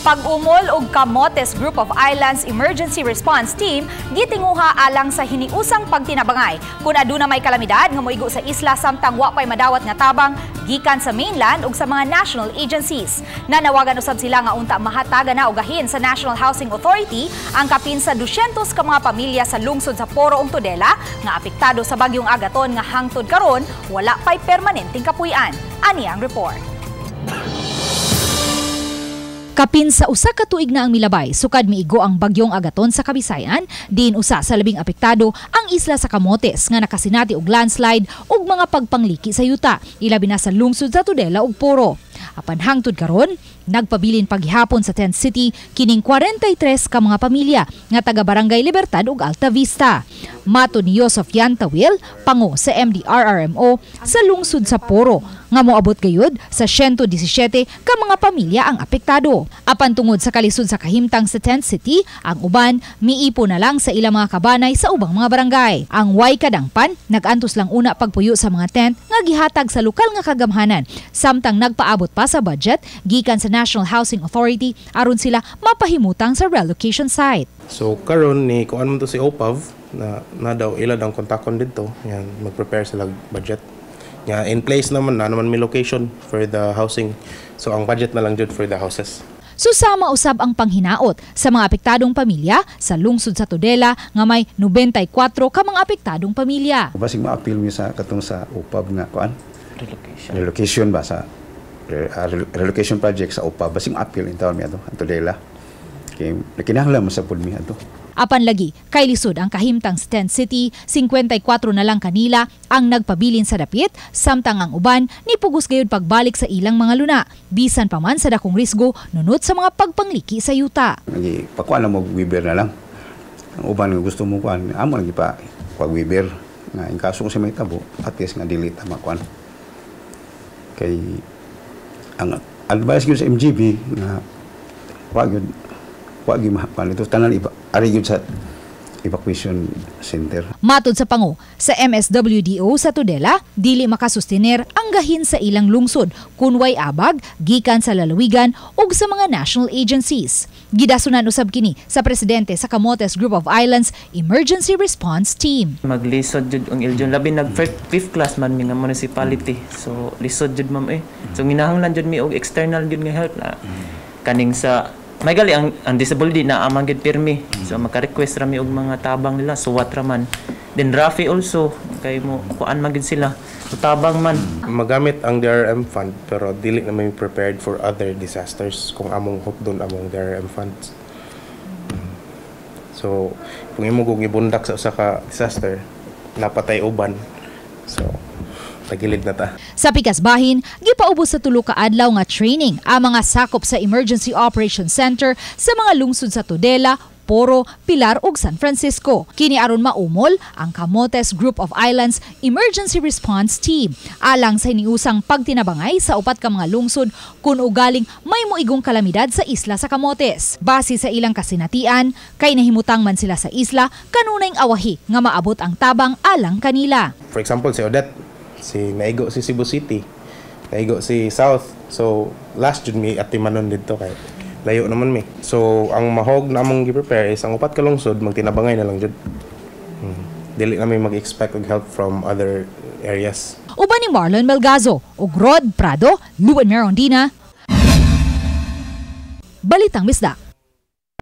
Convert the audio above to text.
Pag-umol og Camotes Group of Islands Emergency Response Team gitinguha alang sa hiniusang pagtinabangay kung aduna may kalamidad nga moigo sa isla samtang wa pay madawat nga tabang gikan sa mainland ug sa mga national agencies. Nanawagan usab sila nga unta mahatagan na og gahin sa National Housing Authority ang kapin sa 200 ka mga pamilya sa lungsod sa Poro ug Tudela nga apektado sa bagyong Agaton nga hangtod karon wala pay permanenteng kapuy-an. Ani ang report. Kapin sa 1 ka tuig na ang milabay, sukad miigo ang bagyong Agaton sa Kabisayan, diin usa sa labing apektado ang isla sa Camotes nga nakasinati og landslide ug mga pagpangliki sa yuta, ilabi na sa lungsod sa Tudela ug Poro. Apan hangtod karon, nagpabilin paghihapon sa Tent City kining 43 ka mga pamilya nga taga Barangay Libertad ug Alta Vista. Matod ni Yosef Yantawil, pango sa MDRRMO sa lungsod sa Poro, nga moabot gayud sa 117 ka mga pamilya ang apektado. Apan tungod sa kalisod sa kahimtang sa Tent City, ang uban miipo na lang sa ilang mga kabanay sa ubang mga barangay. Ang way kadangpan, nag-antos lang una pagpuyo sa mga tent nga gihatag sa lokal nga kagamhanan, samtang nagpaabot pa sa budget gikan sa National Housing Authority aron sila mapahimutang sa relocation site. So karon ni kuan man to si OPAV na na daw ila ang kontakon didto yan, mag-prepare sila budget. Nga in place naman na naman may location for the housing. So ang budget na lang jud for the houses. Susama usab ang panghinaot sa mga apektadong pamilya sa lungsod sa Tudela nga may 94 ka mga apektadong pamilya. Basig ma-appeal mi sa katong sa OPAV nga kuan Relocation. Relocation ba sa relocation project sa OPAV, basig ma-appeal intawon mi ato ang Tudela kay nakinahanglan mo sa pud mi ato. Apan lagi, kay lisod ang kahimtang sa Tent City, 54 na lang kanila ang nagpabilin sa dapit, samtang ang uban nipugos gayud pagbalik sa ilang mga luna, bisan pa man sa dakong risgo nunot sa mga pagpangliki sa yuta. Nagi pakuan na mo weaver na lang ang uban nga gusto mo kuan, amo lagi pa pag weaver nga in kaso ko sa may tabo, at least nga dili ta makuan kay ang advice gyud sa MGB nga wa gyud makuan ito tanan iba ari gyud sa evacuation center. Matod sa pango sa MSWDO sa Tudela, dili makasustener ang gahin sa ilang lungsod kun way abag gikan sa lalawigan ug sa mga national agencies. Gidasunan usab kini sa presidente sa Camotes Group of Islands Emergency Response Team. Maglisod jud ang Iljon, labi nag fifth class man mi nga municipality. So lisod jud, ma'am, eh. So ginahanglan jud mi og external jud nga help na kaning sa may gali ang disability na amang gid pirmi. So maka-request ra mi og mga tabang nila, suwat ra man. Then Rafi also kay mo kuan man gid sila. So tabang man. Magamit ang DRM fund pero dili na may prepared for other disasters kung among hupdon among DRM funds. So kung imo kung ibundak sa usa ka disaster, napatay uban. So tagilid na ta. Sa pikas bahin, gipaubos sa 3 ka adlaw nga training ang mga sakop sa Emergency Operations Center sa mga lungsod sa Tudela, Poro, Pilar ug San Francisco. Kini aron maumol ang Camotes Group of Islands Emergency Response Team alang sa hiniusang pagtinabangay sa upat ka mga lungsod kung ugaling may moigong kalamidad sa isla sa Camotes. Base sa ilang kasinatian, kay nahimutang man sila sa isla kanunay awahi nga maabot ang tabang alang kanila. For example, si Odette, si naigo si Cebu City, naigo si South. So last jud mi atimanon didto kay layo naman mi. So ang mahog na among gi-prepare is ang upat ka lungsod magtinabangay na lang jud. Dili na mi mag-expect og help from other areas. Uban ni Marlon Melgazo ug Rod Prado, Luan Merondina. Balitang Bisdak.